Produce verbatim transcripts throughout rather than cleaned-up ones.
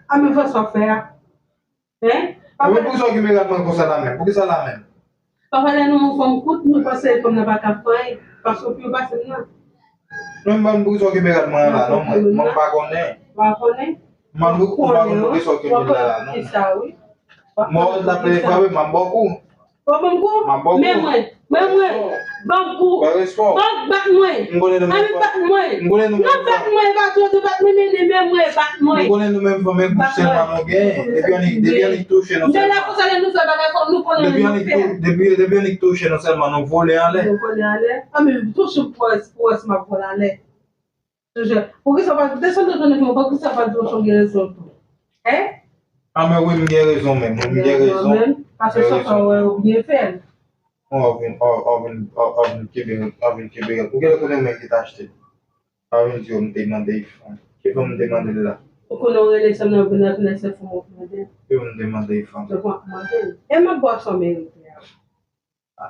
A men fè sa w fè a. Hein? Mwen poukisa w okipe rad mwen konsa la menm? Poukisa la menm? Papa, lè nou yon fanm kout, nou panse fanm nan pa ka fè anyen, paske w pi pase m nan. Non, m pa konn poukisa w okipe rad mwen la, non, mwen. Mwen pa konnen. Ou pa konnen? M pa konn poukisa w okipe la, non. Kisa, wi. Mwen, la peye frape, m ap ba w kou. Ou ban m kou? M ap ba w kou. Men mwen, men mwen, ban m kou. Ban respè w. Ban bat mwen. M konnen nou menm fanm. Ann bat mwen. M konnen nou menm fanm. Non, bat mwen, bat mwen, bat mwen, men, men mwen, bat mwen. M konnen nou menm fanm, e kou sèlman nou genyen. Depi annik, depi annik touche nou sèlman. Men la konsa, lè nou fè bagay, fòk nou konnen nou fè. Depi annik touche nou sèlman, nou vole anlè. Nou vole anlè. A men touche pou wè, pou wè si m ap vole anlè. Poukisa w pa desann nan tande fè, poukisa w pa di w gen rezon tou? Hein? A men wi, m gen rezon menm, m gen rezon. Paske sa fè w wè ou byen fè l. Ou vin, ou vin, ou vin kenbe, ou vin kenbe. Ou gen lè konnen mwen ki t achte. Ou vin di w m te mande fanm. Ki fanm m te mande l la? Ou konnen w rele sèm nan vin nan vin nan se fanm ou mande. Ki fanm m te mande fanm? Se fanm ou mande. E m ap bwè sa w merite a.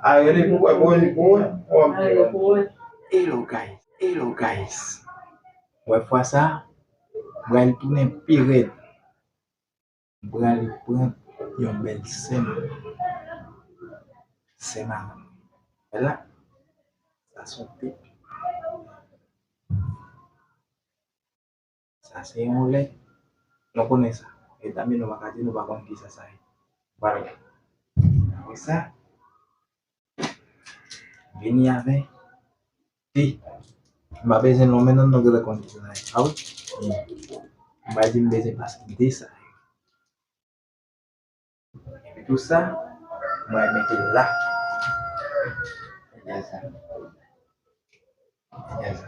A, rele pou wè, pou wè, pou wè. Rele pou wè. Hello guys, hello guys. Wè fwa sa, m pral tounen pi rèd. M pral pran yon bèl sèm. Sèm a. Wè la. Sa se yon tip. Sa se yon lè. Nou konnen sa. Vitamin nou pa ka di nou pa konn kisa sa ye. Pral wè. Apre sa, vini avè ti. M pa bezwen non, men non, nou genlè konn kisa sa ye. A wi. M pa di m bezwen paske m de sa. Epi tou sa, mwen mete l la. Gade sa. Gade sa.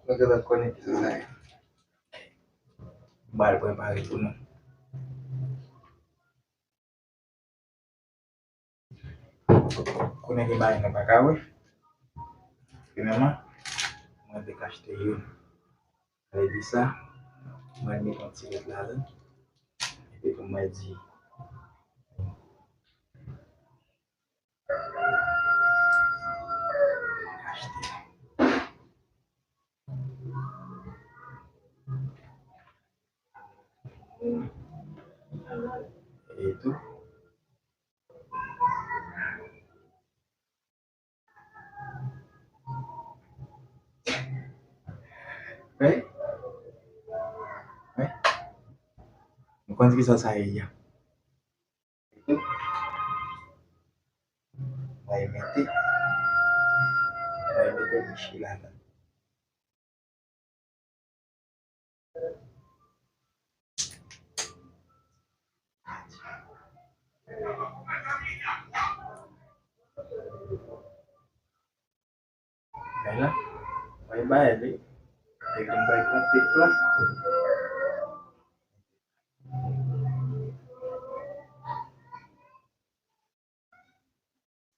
Nou gentan konnen kisa sa ye. M pral prepare pou nou. Konnen gen bagay nou pa ka wè. Premyèman, mwen te ka achte youn. Sa vle di sa, mwen met yon ti lèt ladan. Epi pou mwen di, achte. E tou. Wi. Wi. Nou konn kisa sa ye a. Mwen mete. Mwen mete michi ladan. Men la, mwen bay li. Epi m bay pran tip la.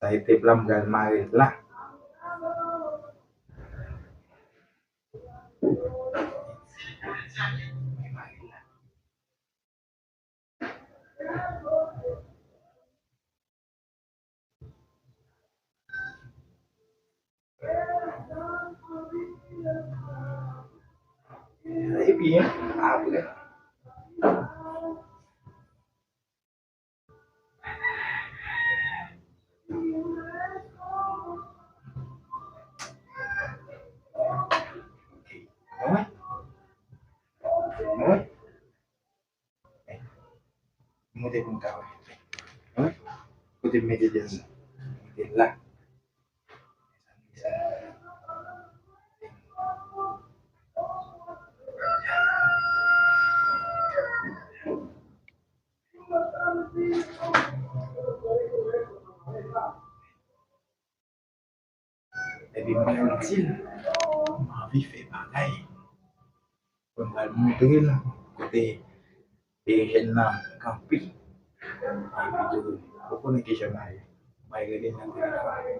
Sa e tep la, m pral mare l la. Epi, apre. Mwen? Mwen? Monte pou m ka wè. Mwen? Kote m mete dèz la? Mete la. Epi m pral di l, m anvi fè bagay. Mwen pral montre l kote jèn nan kanpe. Epi tou, ou konnen kijan m ye. M pral rele l nan telefòn.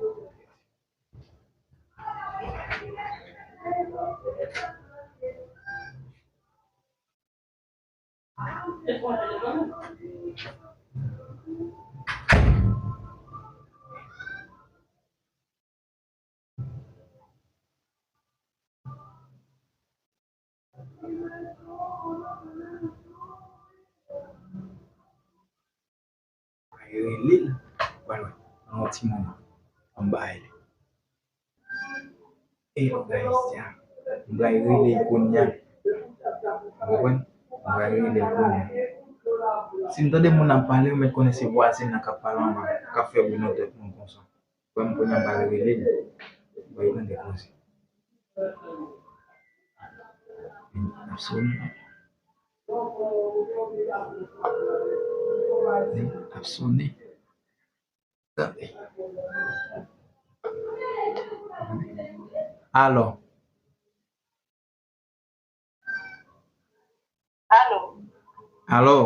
Yon ti moman. Anba e. E, guys, ya. M pral rele l kounye a. Ou konprann? M pral rele l kounye a. Si m tande moun ap pale, ou mèt konnen se vwazen nan k ap pale anba, k ap fè bri nan tèt mwen konsa. Frè m, kounye a m pral rele l. Ou pral tande koze. Ap sonnen. Ap sonnen. Tande. Alo. Alo. Alo.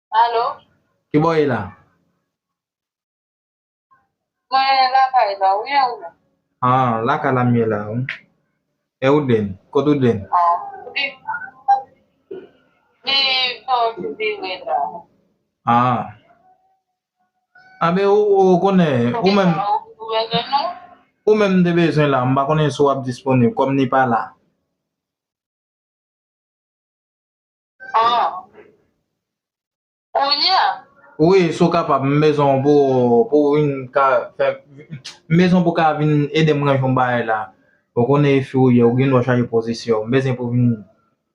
Alo. Ki bò w ye la? Mwen lakay la, wi, e ou menm? Ah, lakay la m ye la, wi. E ou, Den? Kote ou, Den? Ah, li, li fè yon ti vire la. Ah. Anben, ou, ou konnen, ou menm, ou menm m te bezwen la, m pa konnen si w ap disponib, kòm li pa la. Ah. Kounye a? Wi, si w kapab, m bezwen w pou, pou w vin ka fè, m bezwen w pou w ka vin ede m ranje yon bagay la. Ou konnen e fi w ye, ou gen dwa chanje pozisyon. M bezwen pou w vin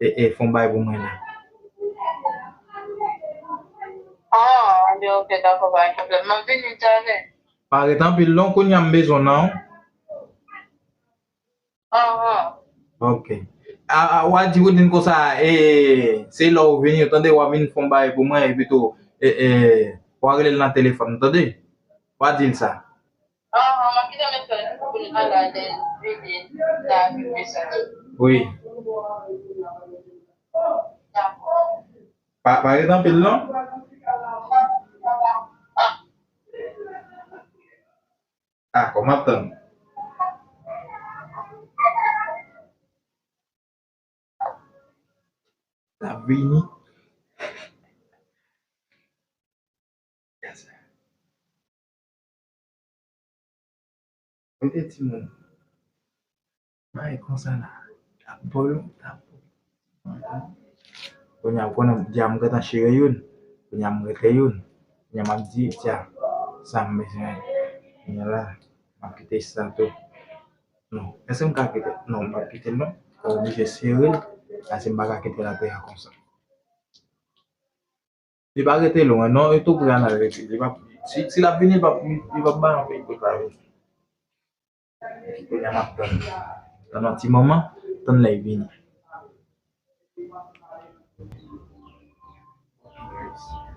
e, e, fè yon bagay pou mwen la. Ah, anben, ok, dakò, pa gen pwoblèm. M ap vini talè. Pa ret anpil non, kounye a m bezwen w nan. Ahah. Ok. A, a, w a di Woodin konsa, e, se lè w vini, w tande, w a vin fè yon bagay pou mwen, epi tou, e, e, w a rele l nan telefòn, w tande? W a di l sa. Ahah, m ap kite mesaj pou l ale vini, ta vin mesaj. Wi. Dakò. Pa, pa ret anpil, non? Ah. Dakò, m ap tann. L ap vini. Yes, sir. Mete timoun. Bay konsa la. Tap bon, tap bon. Kounye a, konnen m di a m gentan chire youn. Kounye a m rete youn. Kounye a m ap di, tya, sa m bezwen. Kounye a la, m ap kite sa tou. Non. Èske m ka kite? Non, m p ap kite l non. Ou oblije sere l. Paske m pa ka kite l atè a konsa. Li pa rete lwen, non, li tou pre al rete. Li p ap, si, si l ap vini, li p ap, li p ap bay anpil kout la vini. Kounye a m ap tann. Tann yon ti moman, tann lè l vini.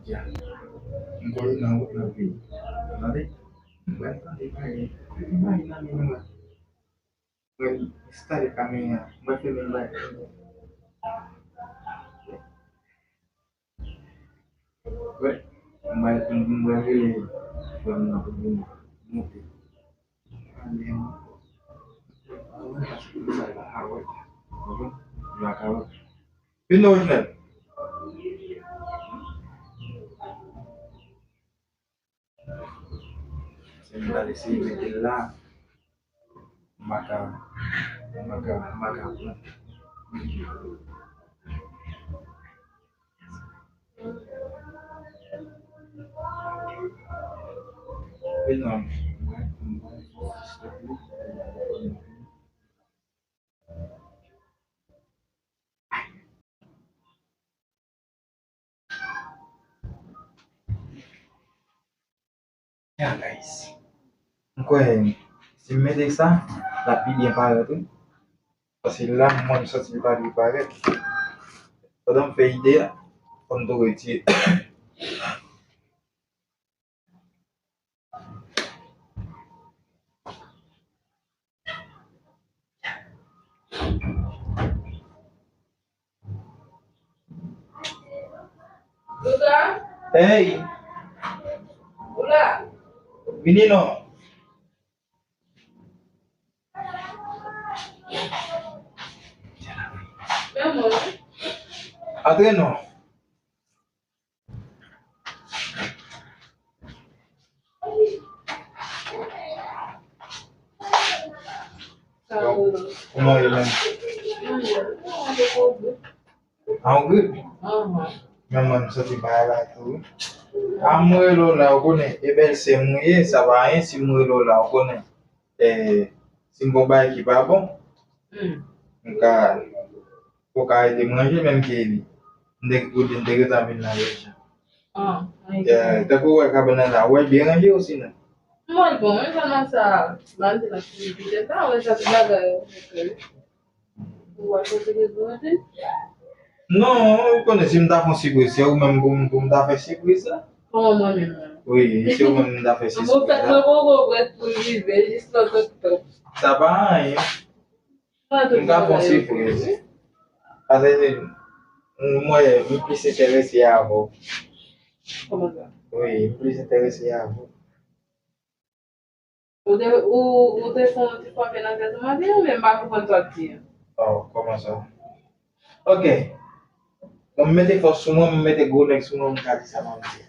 Ya. M konnen nan wout l ap vini. Tande? M pral tande bagay. Bagay nan men nou la. Mwen enstale kamera, mwen fèmen bagay. Wè, mwen, mwen rele frè m nan pou vin monte. Ale ankò. Paske sa la a wè. Konprann? Yo a ka wè. Vin non, Reginald. Se m pral eseye mete l la. M pa ka, m pa ka, m pa ka pran. E non, mwen, mwen, Ya, guys. M kwè, si m mete sa, l ap pi byen parèt, wi. Paske la, mwen, m santi li pa byen parèt. Pandan m fè ide a, fò m tou retire. Hey! Vini non. Antre non. Kòman w ye menm? A, w grip? Men mwen, m santi bagay la tou, wi. A, mwen rele w la, ou konnen, e bèlsè m ou ye, sa pa anyen si mwen rele w la, ou konnen. Eh, si m gon bagay ki pa bon, hmm, m ka, ou ka ede m ranje menm ke li. M te, ou di m te gentan vin la deja. Ah, ok. Eh, tankou ou wè kabann nan la, ou wè byen ranje osi non? M wè l bon, wi, sèlman sa, m al di nan ki vide sa, wè sa, tout bagay, ok. Ou wè kote ke dwe di? Non, ou konnen si m ta fè yon sipriz, se ou menm pou m, pou m ta fè sipriz la. Kòman mwen menm menm? Wi, se ou menm m ta fè sipriz la. Mwen fèt mwen poko prèt pou l rive jis lòt oktòb. Sa pa anyen. M ka fè yon sipriz. Paske mwen, m plis enterese avè w. Kòman sa? Wi, m plis enterese avè w. Ou te, ou, ou te fè yon ti fwape nan tèt ou maten an, men m pa konprann sa w ap di an. Oh, kòman sa? Ok. Bon, m mete fòs sou mwen, m mete gwo nèg sou mwen, m ka di sa m ap di.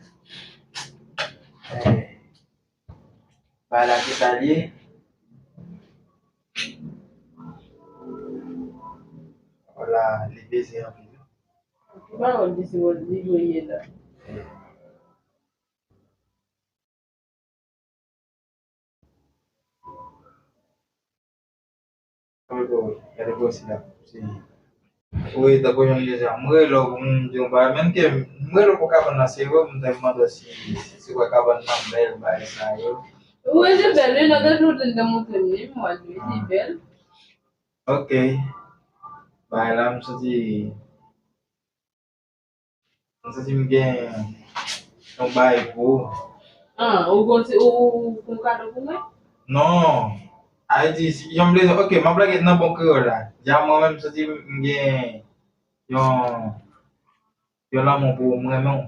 Eh, bagay la ki sa l ye? Wala, li peze anpil. Ki pawòl li se li dwe ye la? Eh. Tankou, gade gwo sila. Wi, tankou yon deja. M rele w pou m di yon bagay. Menm ke m rele w pou kabann nan, se vre, m te mande w si, si, si wè kabann nan bèl, bagay sa yo. Wi, li bèl, wi, nan de jou li te montre m li, m wè li, li bèl. Ok. Bagay la, m santi M santi m gen yon bagay pou ou. Ah, ou gon ti, ou, ou, ou gon kado pou mwen? Non. Ayiti, si, jan m vle di, ok, m ap lage nan bon kreyòl la. Dja mwen menm, m santi m gen yon, yon lanmou pou ou, m renmen w.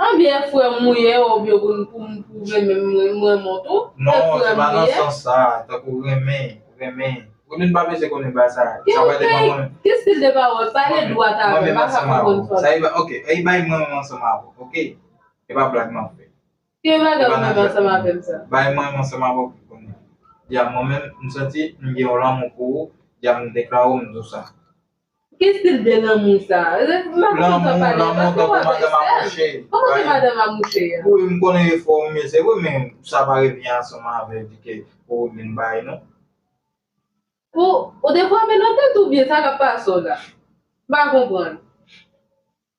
Anbyen frè m ou ye, oubyen pou, pou, pou renmen m, m renmen w tou? Non, se pa nan sans sa, tankou renmen, renmen. Ou menm pa bezwen konnen bagay sa. Ki, sa pa depann mwen. Ki stil de pawòl? Pale dwat avè m, m pa ka konprann sa. Sa e ba, ok, e bay mwen menm ansanm avè w, ok? E pa blag m ap fè. Ki bagay ou menm ansanm avè m sa? Bay mwen menm ansanm avè w pou konnen. Dja mwen menm, m santi m gen yon lanmou pou ou, dja m deklare w, m di w sa. Ki stil de lanmou sa? M pa konprann sa w ap pale. Lanmou, lanmou tankou madanm a mouche. Kòman se madanm a mouche a? Wi, m konnen efò w, men se vre, men sa pa revyen ansanm avè di ke ou vin bay non. Ou, ou te frape nan tèt oubyen sa k ap pase w la? M pa konprann.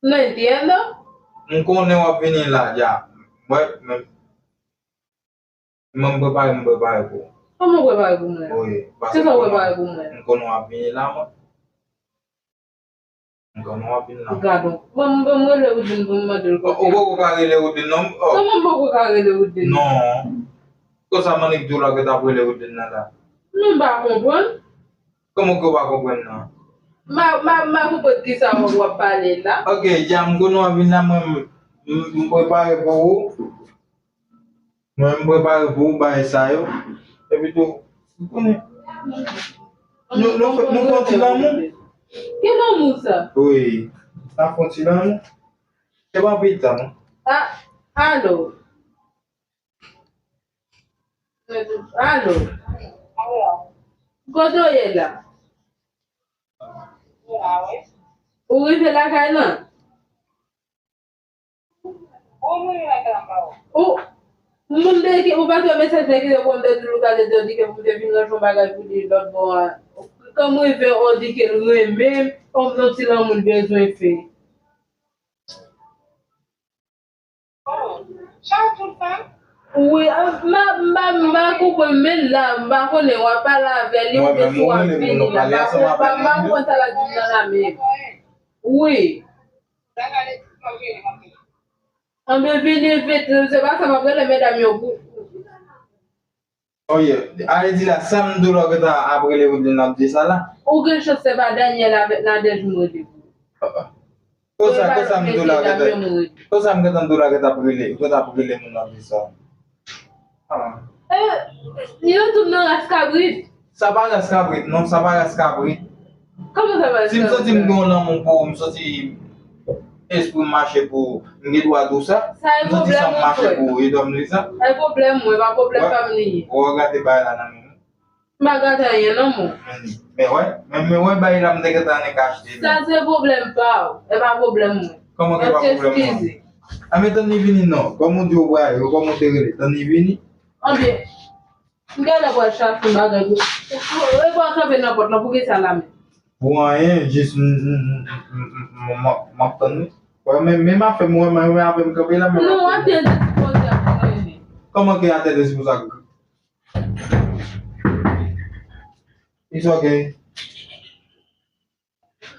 Non, entiendo. M konnen w ap vini la, dja. Mwen, men, mwen, m prepare, m prepare pou ou. Kòman w prepare pou mwen? Wi, paske m konnen w ap vini la, mwen. M konnen w ap vin la. Gadon. Bon, m, bon, m rele Woodline pou m mande l kote. Ou poko ka rele Woodline non. Oh. Kòman m poko ka rele Woodline? Non. Konsa m annik di w la ke t ap rele Woodline nan la. Non, m pa konprann. Kòman ke w pa konprann nan? Ma, ma, ma konprann kisa w ap pale la. Ok, dja m konnen w ap vin la, mwen, m, m, m prepare pou ou. Mwen, m prepare pou ou bagay sa yo. Epi tou, ou konnen. Nou, nou, nou fè yon ti lanmou. Ki lanmou sa? Wi. N ap fè yon ti lanmou. Se pa anpil tan, non. A, alo. Alo. Kote w ye la? Ou rive lakay lan? Ou, moun te ki, ou pa t wè mesaj mwen kite pou mwen, te di l ou ka te di w di ke pou m te vin ranje yon bagay pou li lòt bò a. Kan m rive, ou di ke l renmen m, yon ti lanmou l bezwen fè. Wi, a, m pa, m pa, m pa konprann, men la, m pa konnen, w ap pale avè li, oubyen si w ap vini la, m pa, m pa, m pa konprann sa l ap di m nan la menm. Wi. Anben vini vit, se pa sa m ap rele medam yo pou. Oh yeah. Ale di la, sa m di w la, w gentan ap rele Woodline, l ap di sa la. Ou gen chans se pa Daniel avèk Nadège m rele pou. Konsa, konsa m di w la, w gentan, konsa m gentan di w la, w gentan ap rele, w gentan ap rele moun, l ap di sa. Ah. Eh, yo tou nan ras kabrit. Sa pa ras kabrit, non, sa pa ras kabrit. Kòman sa pa ras kabrit? Si m santi m gen yon lanmou pou ou, m santi espri m mache pou ou, m gen dwa di w sa. M santi san m mache pou ou, e dwa m di sa. Sa e pwoblèm mwen, pa pwoblèm pa m li ye. Ou gade bagay la nan men m. M pa gade anyen non, mwen. Men, men wè, men, men wè bagay la m te gentan annik achte. Sa se pwoblèm pa w, e pa pwoblèm mwen. Kòman ke pa pwoblèm mwen? A, men tann li vini non. Kòman w di w prale, kòman w te rele? Tann li vini? Anben, m genlè pral chache yon bagay pou, e pa kanpe nan pòt lan, poukisa la menm? Pou anyen, jis m, m, m, m, m, m, m, m ap tann li. Wè, men, menm afè m, wè, men, men afè m kanpe la, men. Non, atè dispoze ap rele. Kòman ke atè dispoze ap It's okay.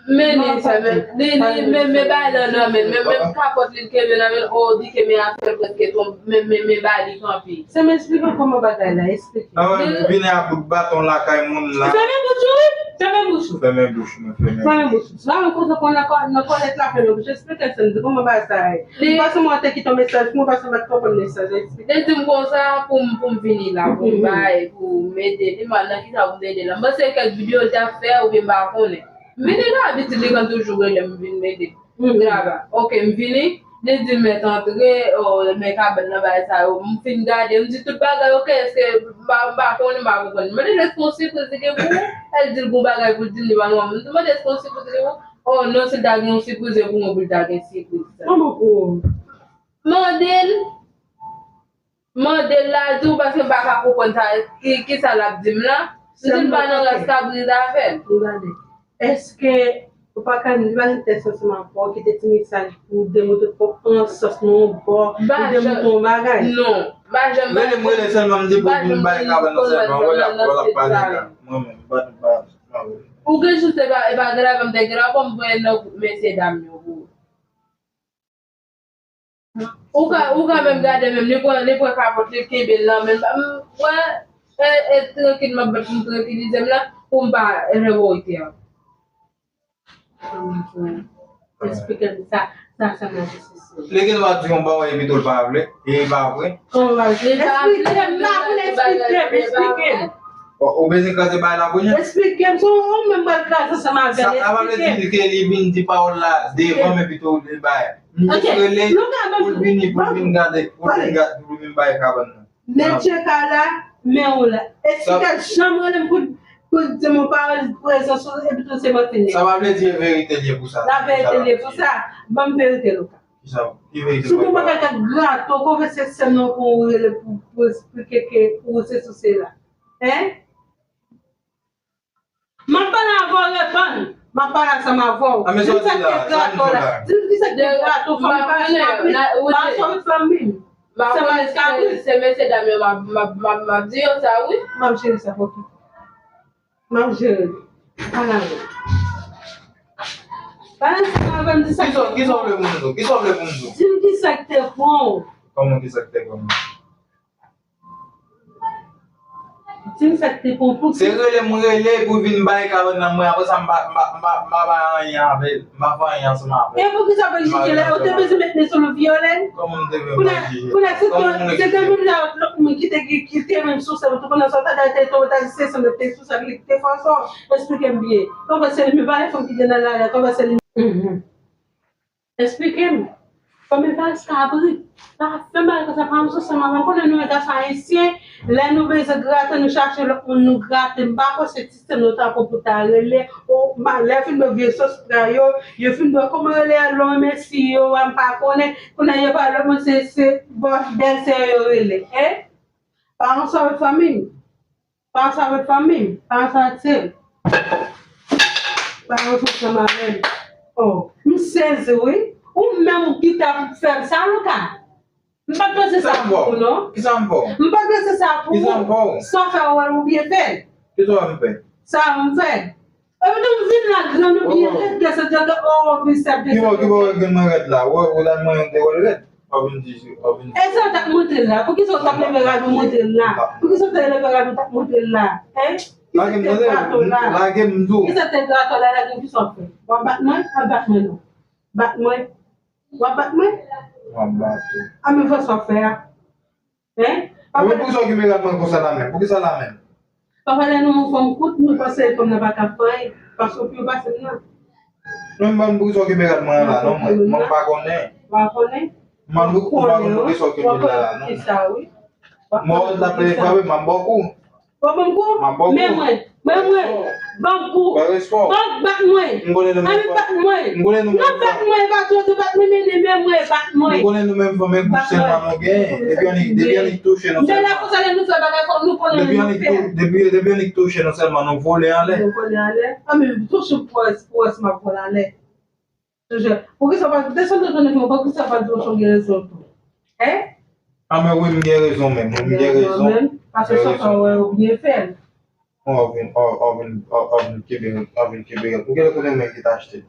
Men li, sa, men, li, li, men, men bagay lan nan men, men, men kapòt li l kenbe nan men, o, di ke men afè l prèske tonbe, men, men, men bagay li kanpe. Se m esplike w kòman bagay la, esplike. Ah, ouais, vini a bout baton lakay moun la. Fèmen bouch ou, wi. Fèmen bouch ou. Fèmen bouch mwen, fèmen. Fèmen bouch ou. La, mwen kontan konn nan kò-, nan kòlèt la, fèmen bouch. Esplike sa, m di kòman bagay sa ye. Li pa sèlman te kite yon mesaj pou mwen, paske m pa t konprann mesaj la, esplike. Li di m konsa pou m, pou m vini la, pou m bay, pou m ede li, m al nan kisa pou m ede la. M panse kèk videyo l t ap fè, oubyen m pa konnen. M vini la, abitid li konn toujou rele m, m vin m ede. Grava. Ok, m vini, li di m mèt antre, o, men kabann nan, bagay sa yo. M fin gade, m di tout bagay, ok, èske m pa, m pa konnen, m pa konprann. M mande l èske yon sipriz li gen pou ou, el di l gon bagay pou l di m, li pa nòmal. M di mande èske yon sipriz li gen pou ou, o, non, si l ta gen yon sipriz, e pou mwen pou l ta gen sipriz sa. Mande l, mande l la, di w, paske m pa ka konprann sa, ki, kisa l ap di m la. M di l pa nan ras kabrit avè l. Èske ou pa ka li pa gen tèks ansanm avè w, kite ti mesaj pou demontre konfyans nou, pou demontre yon bagay? Non, m pa janm. Rele m, rele sèlman, m di pou m bay kabann nan sèlman. Wè l ap, wè l ap pale la. Mwen menm, m pa, m pa, m pa vle. Ou gen jis e pa, e pa grav, m te grav, m voye nan gwoup mesye dam yo pou ou. Ou ka, ou ka menm gade menm, li pran, li pran kapòt, li kenbe l nan men l. M, wè, e, e, trankil, m ap bat pou m trankilize m la, pou m pa revolte an. Esplike m sa, sa, sa nan disisyon. Li gen dwa di yon bagay epi tou l pa vle, e li pa vre. Kòman pa vle? Esplike m, m pa vle, esplike m, esplike m. Ou, ou bezwen kraze bagay la kounye a? Esplike m, se ou menm pral kraze ansanm avè l, esplike m. Sa pa vle di ke li vin di pawòl la devan m epi tou li bay. M jis rele pou l vini, pou l vin gade, pou l vin gade, pou l vin bay kabann nan. Men tcheka la, men ou la. Esplike l, janm rele m pou, pou l di m yon pawòl prezans ou epi tou se manti li ye. Sa pa vle di e verite li ye pou sa. La verite li ye pou sa. Ban m verite l, Luka. Kisa? Ki verite? Si w gen bagay k ap grate w, konvèse sè m nan pou w rele pou, pou esplike ke ou se sou sela. Hein? M ap pale avè w, reponn. M ap pale ansanm avè w. Di m sa k te grate w la. Di m ki sa k te grate w, fanmi pa chapit. Pa sòt fanmi m. Se pa chapit. Se mesye dam yo m ap, m ap, m ap, m ap di yo sa, wi. M ap jere sa pou ou. M ap jere. Pale avè m. Pale ansanm avè m, di sa k te grate w. Kisa w vle pou m di w? Kisa w vle pou m di w? Di m ki sa k te pran w. Kòman ki sa k te pran m? Di m sa k te pran w pou ki? Se rele m rele pou vin bay kabann nan mwen, apre sa m pa, m pa, m pa, m pa bay anyen avè l, m pa fè anyen ansanm avè l. E poukisa w pa jije lè yo te bezwen met men sou l, vyole l? Kòman m te vle m pa jije? Kounye a, se te, se te menm lè lòt moun ki te, ki, ki te menm sou sa, ou te konnen sa, w ta dal te, ou ta di se sanble te sou sa, li te fè sa, esplike m byen. Kòman se li menm, pa gen fanm ki te nan lari a, kòman se li menm? Esplike m. Fanmi pa eskabrit. Pa fè m bagay konsa, pa ansanm avè m. Konnen nou menm gason ayisyen, lè nou bezwen grate, nou chache lòt moun, nou grate. M pa kwè se ti sè m nan ta pran pou ta rele. O, ma, lè yo fin bwè vye sòs pra yo, yo fin bwè, kòman rele a, lò mèsi yo a, m pa konnen. Konnen yo pa lòt moun, se, se bò bèlsè yo rele. Hein? Pa ansanm avèk fanmi m. Pa ansanm avèk fanmi m, pa ansanm avèk sè m. Pa ansanm avè m. Oh, m sezi wi. Ou menm ou ki t ap fè m sa, Luka. M pa t panse sa pou ou non. Kisa m fè w? M pa t panse sa pou ou. Kisa m fè w? Sa w fè, ou wè l ou byen fè. Kisa w wè m fè? Sa m fè. Epi tou m vin la, grenn ou byen rèd, kè se djòl, oh, pi sèl de. Ki bò, ki bò grenn mwen rèd la? Ou, ou la mwen te wè l rèd? W ap vin di, w ap vin di. E sa w t ap montre l la? Poukisa w t ap leve rad ou montre l la? Poukisa w t ap leve rad ou t ap montre l la? Hein? Lage m, lage m tou. Kisa w te grate w la? Lage m, kisa w fè? W ap bat mwen? W ap bat mwen non. Bat mwen. W ap bat mwen? W ap bat ou. A men fè sa w fè a. Hein? Mwen, poukisa w kenbe rad mwen konsa la menm? Poukisa la menm? Papa, lè nou yon fanm kout, nou panse fanm nan pa ka fè anyen, paske w pi wo pase m nan. Non, m pa konn poukisa w kenbe rad mwen an la non, mwen. Mwen m pa konnen. W pa konnen? M pa konn poukisa w kenbe l la non. Mwen wè w t ap frape, m ap ba w kou. W ap ban m kou? M ap ba w kou. Men mwen, men mwen. Ban m kou. Ban respè w. Ban bat mwen. M konnen nou menm fanm. Ann bat mwen. M konnen nou menm fanm. Non, bat mwen, bat mwen, bat mwen, bat mwen, bat mwen. M konnen nou menm fanm, men kou sèlman nou gen. Depi annik, depi annik touche nou sèlman. Men la konsa lè nou fè bagay fò nou konnen nou fè. Depi annik tou-, depi, depi annik touche nou sèlman, nou vole anlè. Nou vole anlè. An men touche pou wè, pou wè si m ap vole anlè. Toujou. Poukisa w pa desann nan tande fò, poukisa w pa di w gen rezon tou? Hein? A men wi, m gen rezon menm, wi, m gen rezon. Gen rezon menm, paske sa w wè ou byen fè l. Bon, w vin, w, w vin, w, w vin kenbe, w vin kenbe. Ou gen lè konnen mwen ki t achte.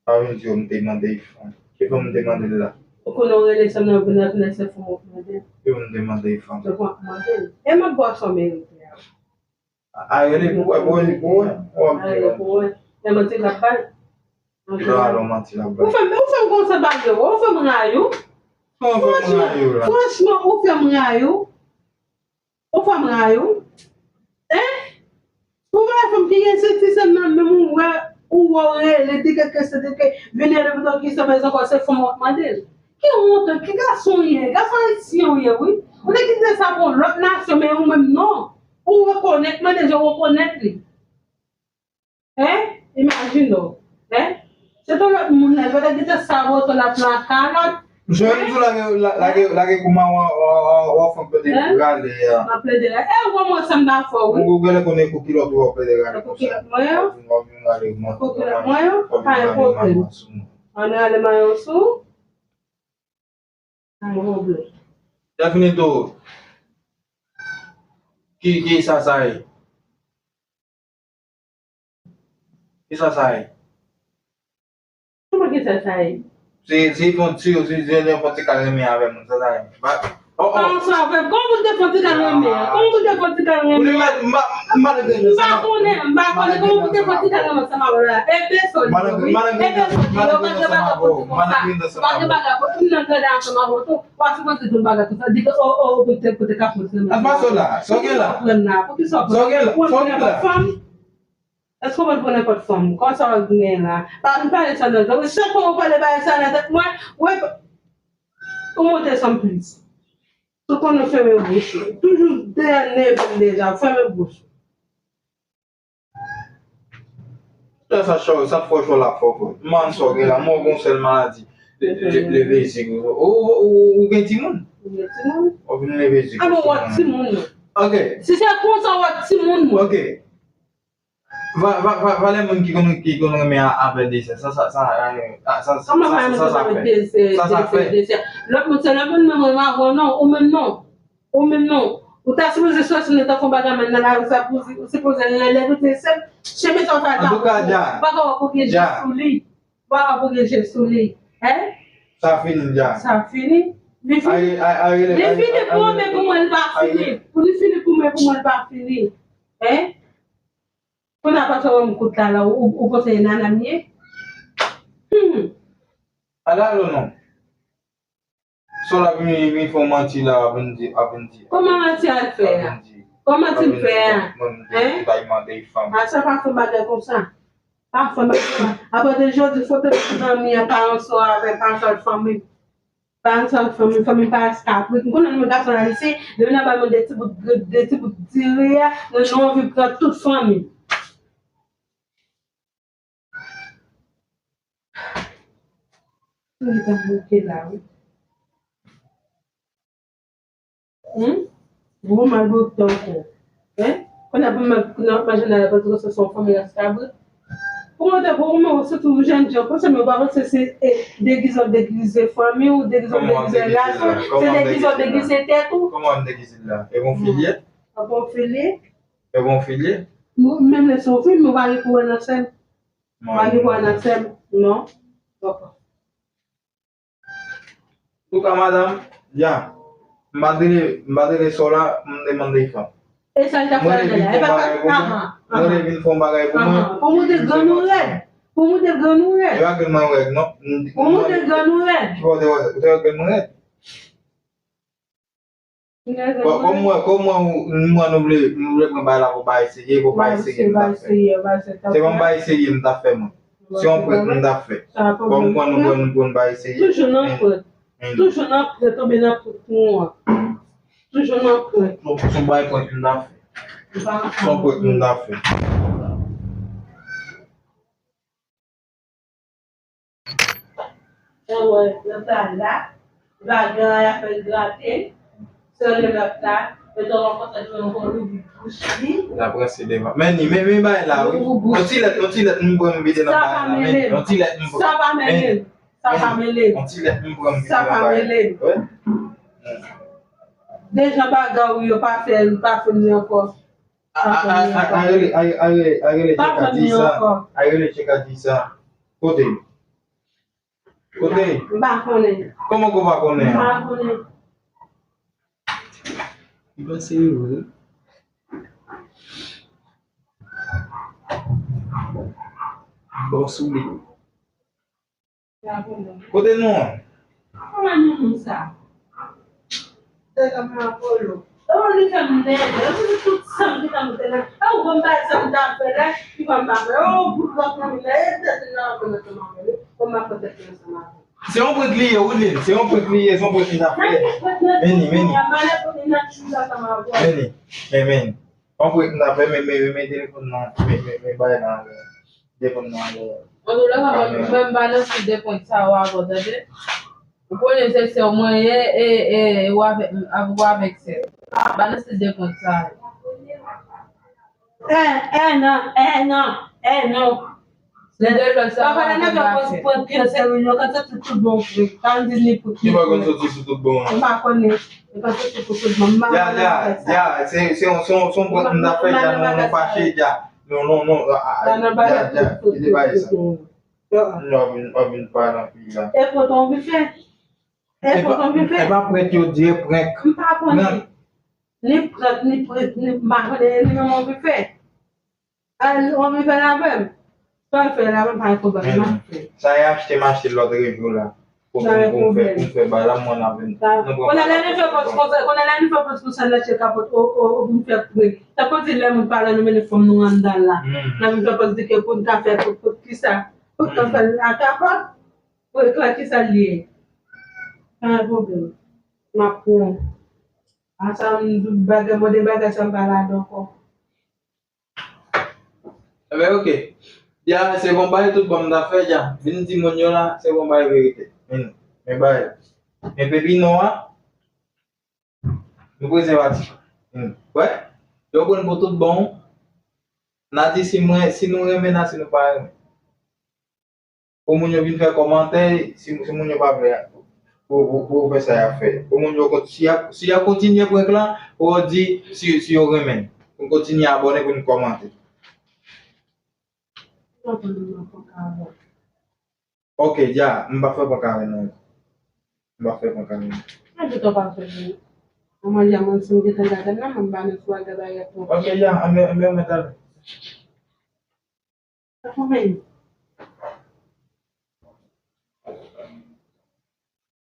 W vin di yo m te mande fanm. Ki fanm m te mande l la? Ou konnen w rele sèm nan vin nan vin nan se fanm ou mande. Ki fanm m te mande fanm? Se fanm ou mande. E m ap bwè sa w merite a. A rele pou wè, pou wè, pou wè. A rele pou wè. E manti l ap bay. Ki jan alò manti l ap bay? Ou fè m, ou fè m konsa bagay, ou fè m rayi w. Kòman fè m rayi w la? Franchman, ou fè m rayi w. Ou fè m rayi w. Hein? Ou pa fè m ki gen se ti sèm nan, menm ou wè, ou wè w rele, di ke, ke se di ke, vini rele pou ki sèm ankò, se fanm w ap mande l. Ki wont, ki gason w ye? Gason ayisyen w ye, wi. Ou te kite sa pou yon lòt nasyon, men ou menm non. Ou rekonèt, mwen deja rekonèt li. Hein? Imajine w. Hein? Se te lòt moun la, yo te kite sa pou oto l ap nan kalòt. Jwenn tou lage, la-, lage, lage kouman w, w, w, w ap fè plede rale a. M ap plede rale. E, ou wè mwen sa m pa fè w, wi. Ou genlè konnen kou kilòt ou ap plede rale konsa. Kou kilòt mwen an. W ap vin, w ap vin rale manman. Kou kilòt mwen an, pa gen pwoblèm. Ann rale mayo sou. Definito, ki, ki sa sa ye? Ki sa sa ye? Kòman ki sa sa ye? Se, se fon ti, se, se fon ti kal renmen avè moun, sa sa ye? Ba, oh, oh. Pa ansanm avè m. Kòman pou te fon ti kal renmen? Kòman pou te fon ti kal renmen? M pa, m pa konnen, m pa konnen kòman pou te fè ti kal ansanm avè w la. E pèsòn yo, wi. E pèsòn yo, yo pa gen bagay pou di konsa. Pa gen bagay pou, m nan granda ansanm avè w tou. W a sipoze di yon bagay konsa. Di ke, o, o, o, poutèt, poutèt ka fè ti renmen. Sa pa sa la. Sa w gen la? Poukisa w pran la? Poukisa w pran la? Sa w gen la? Sa w gen la? Èske w pral pran nenpòt fanm? Kòman sa w ap gen la? Pa, m pale sa nan zòrèy. Chak fwa w pale bagay sa nan tèt mwen, w, ou monte sanm plis. Ou konnen w fèmen bouch ou. Toujou dèyè neve m deja, fèmen bouch ou. Sa, sa fò, sa fò chò la fò, fò. Man sa w gen la, mwen gon sèl maladi. Le, le, le, leve zik. Ou, ou, ou, ou gen timoun? Ou gen timoun? Ou vin leve zik. A bon, w ap timoun. Ok. Si se konsa w ap timoun. Ok. Va, va, va, valè moun ki konn, ki konn renmen a, avè desè. Sa, sa, sa, a, sa, sa, sa, sa, sa fè. Sa, sa fè. Lòt moun, se lòt moun, men mwen, mwen, non, ou menm non. Ou menm non. Ou ta sipoze sòti nan tan fon bagay, men nan lari sa, pou, ou sipoze rele, rele, se, chemen sa w fè la. Antouka, Dja. Ou pa ka wè pou gen je sou li. Ou pa ka wè pou gen je sou li. Hein? Sa fini, Dja. Sa fini. Li fini. Li fini pou ou, men pou mwen, li pa fini. Pou li fini pou mwen, pou mwen, li pa fini. Hein? Kounye a pa sa wè m kout la, la, ou, ou panse e nana m ye? Hmm. Ala lo non. Sa w ap vin, vin fè w manti la, ap vin di, ap vin di. Kòman manti a l fè a? Kòman manti m fè a? Hein? A sa pa fè bagay konsa. Pa fè bagay konsa. Apre de jodi, foto zanmi an, pa ansanm avè, pa ansanm fanmi. Pa ansanm fanmi, fanmi pa eskabrit. M konnen nou menm gason ayisyen, depi n ap bay moun de ti bout, de, de ti bout diri a, nou, nou anvi pran tout fanmi. Li pa bouke la, wi. Hmm? Gwo mal bouke ankò. Hein? Kounye a pou mwen, kounye a manje nan la, paske se yon fanmi eskabrit. Kòman te, kòman, sitou jèn jan, konsa, men w pa panse se, e, degize w degize fanmi w, degize w degize ras ou, se degize w degize tèt ou. Kòman m degize l la? E bon filye? A bon filye? E bon filye? Menm lè se yon filye, men w pa gen kourè nan sè m. W pa gen kourè nan sè m, non. Ok. Antouka, madanm, ya, m pa t rele, m pa t rele sè w la, m te mande fanm. E sa l t ap fè la? Mwen rele vin fè yon bagay pou mwen. Mwen rele vin fè yon bagay pou mwen. Pou moute grann ou rèd. Pou moute grann ou rèd. E pa grann mwen rèd, non. Pou moute grann ou rèd. Ki bò w te wè, ou te wè grann mwen rèd? Kò-, kòm mwen, kòm mwen, ou, mwen, nou vle, nou vle pran bagay la pou bagay serye, pou bagay serye m t ap fè. Se pa bagay serye m t ap fè, mwen. Se yon prank m t ap fè. Kòm mwen, nou pran, nou pran bagay serye. Toujou nan prank. Toujou nan prank, tonbe nan prank nou an. Toujou nan prank. Se yon bagay prank m t ap fè. Se yon prank m t ap fè. Mwen wè, nan sa la, bagay a fè l grate, sele lòt la, men ton lòt kontan jwenn yon louvri bouch li. L ap ranse devan. Men ni, men, men bay la, wi. Louvri bouch. Yon ti lèt, yon ti lèt, m pran m vide nan bagay la. Men yon ti lèt, m pran. Sa pa mele l. Sa pa mele l. Yon ti lèt, m pran m vide nan bagay la. Sa pa mele l. Wi. Deja bagay ou yo pa fè, pa fè ni ankò. A, a, a, a, a rele, a, a rele, a rele Tcheka di sa. A rele Tcheka di sa. Kote? Kote? M pa konnen. Kòman ou pa konnen? M pa konnen. Li pa serye vre. Bon souli. Kote nou an? Kòman nou moun sa? Se kòman Apolo. E ou li fè m nève, e ou tout san ki ta moute la. E ou bon bagay sa m ta fè la, ki fè m pa fè. E ou bout lòt nan mi la, e tèt li nan anfè nan ansanm avè li. Bon, m ap fè tèt li ansanm avè. Se yon prank li ye, Woodline. Se yon prank li ye, se yon prank li ta fè. Men ni, men ni. Men ni, men, men. Yon prank m ta fè, men, men, men, men telefòn nan, men, men, men bagay nan, telefòn nan, men. An tou lè, mwen, mwen, m pa nan sou de prank sa yo avè w, tande? Ou konnen se sè w mwen ye, e, e, e, ou avèk, ou avèk sè. M pa nan sou de prank sa yo. Eh, eh, non, eh, non, eh, non. Papa, lè nèg yo poz pran pye sèl ou, yo ka soti tout bon vre. Pa m di li pou ki. Ki pa konn soti sou tout bon, non? M pa konnen. Yo ka soti pou tout bon. M pa konnen sa. Ya, ya, se, se yon, se yon, se yon prank m ta fè, ya, nou, nou fache, ya. Non, non, non, a, a, ya, ya, kite bagay sa. Non, w ap vin, w ap vin pale anpil la. E poto w vin fè? E poto w vin fè? E pa prank yo di, e prank. M pa konnen. Ni prank, ni prank, ni, m pa konnen, ni menm w vin fè. Al, w vin fè l avè m. Sa w fè la, m pa konprann, m ap fè. Sa e achte, m achte lòt revo la. Pou, pou, pou m fè, pou m fè bagay la, mwen ap vin. Konnen lè nou fè pòz konsa, konnen lè nou fè pòz konsa, n achte kapòt, o, o, o, pou m fè prank. Tankou di lè moun pale, nou mennen fanm nou anndan la. N ap vin fè pòz di ke pou n ka fè, pou, pou kisa? Pou n ka fè l a kapòt? Prank la, kisa l ye? Pa gen pwoblèm. M ap pran. A sa, m, bagay, mòde bagay sa, m pa ladan ankò. Enben, oke. Ya, se bon bagay tout bon m ta fè, ya. Vin di moun yo la, se bon bagay verite. Men, men bagay. Men pepi nwa, nou prezèvatif. Men, wè, yo pran pou tout bon. N a di si mwen, si nou renmen n a, si nou pa renmen. Pou moun yo vin fè kòmantè, si, si moun yo pa vle, pou, pou, pou yo fè sa y ap fè. Pou moun yo kont-, si y ap, si y ap kontinye prank lan, pou yo di si, si yo renmen. Pou n kontinye abòne, pou n kòmante. Ok, dja, m pa fè prank avè nou. M pa fè prank avè nou. Mwen gentan pa fè vre. Mwen, dja, mwen, si m gentan gade m nan, mwen pa nan sou al gade ayè twòp. Ok, dja, anben, anben, mwen talè. Sa konbyen?